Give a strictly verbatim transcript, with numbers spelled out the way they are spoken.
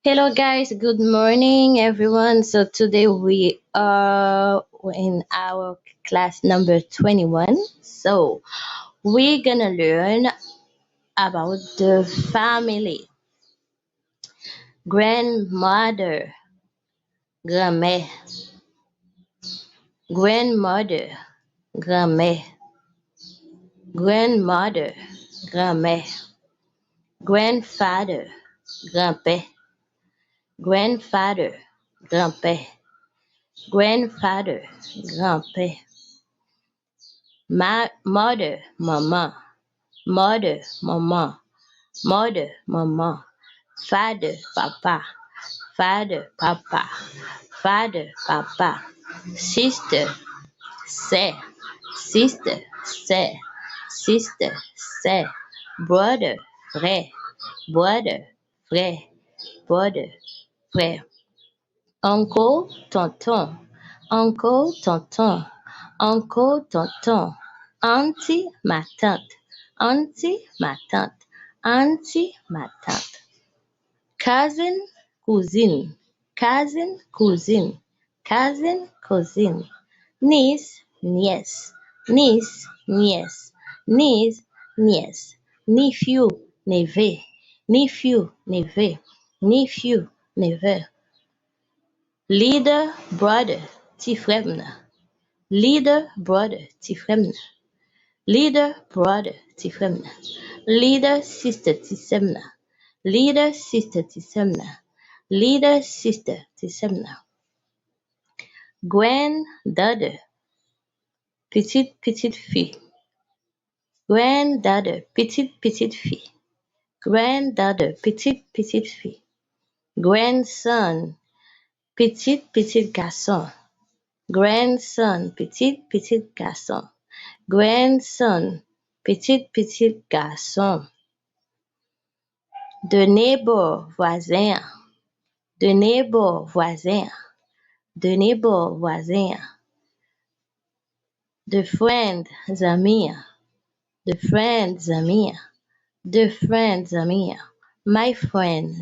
Hello, guys. Good morning, everyone. So today we are in our class number twenty-one. So we're gonna learn about the family. Grandmother, granmè. Grandmother, granmè. Grandmother, granmè. Grandfather, granpè. Grandfather, granpè. Grandfather, granpè. Ma, mother, manman. Mother, manman. Mother, manman. Father, papa. Father, papa. Father, papa. Sister, sè. Sister, sè. Sister, sè. Brother, frè. Brother, frè. Brother, frè. Uncle, tonton. Uncle, tonton. Uncle, tonton. Auntie, matant. Auntie, matant. Auntie, matant. Cousin, kouzin. Cousin, kouzin. Cousin, kouzin. Niece, nyès. Niece, nyès. Niece, nyès. Nephew, neve. Nephew, neve. Nephew, neve. Little brother, ti frè m nan. Little brother, ti frè m nan. Little brother, ti frè m nan. Little sister, ti sè m nan. Little sister, ti sè m nan. Little sister, ti sè m nan. Granddaughter, pitit pitit fi. Granddaughter, pitit pitit fi. Granddaughter, pitit pitit fi. Grandson, pitit pitit gason. Grandson, pitit pitit gason. Grandson, pitit pitit gason. The neighbor, vwazen an. The neighbor, vwazen an. The neighbor, vwazen an. The friend, zanmi an. The friend, zanmi an. The friend, zanmi an. My friend,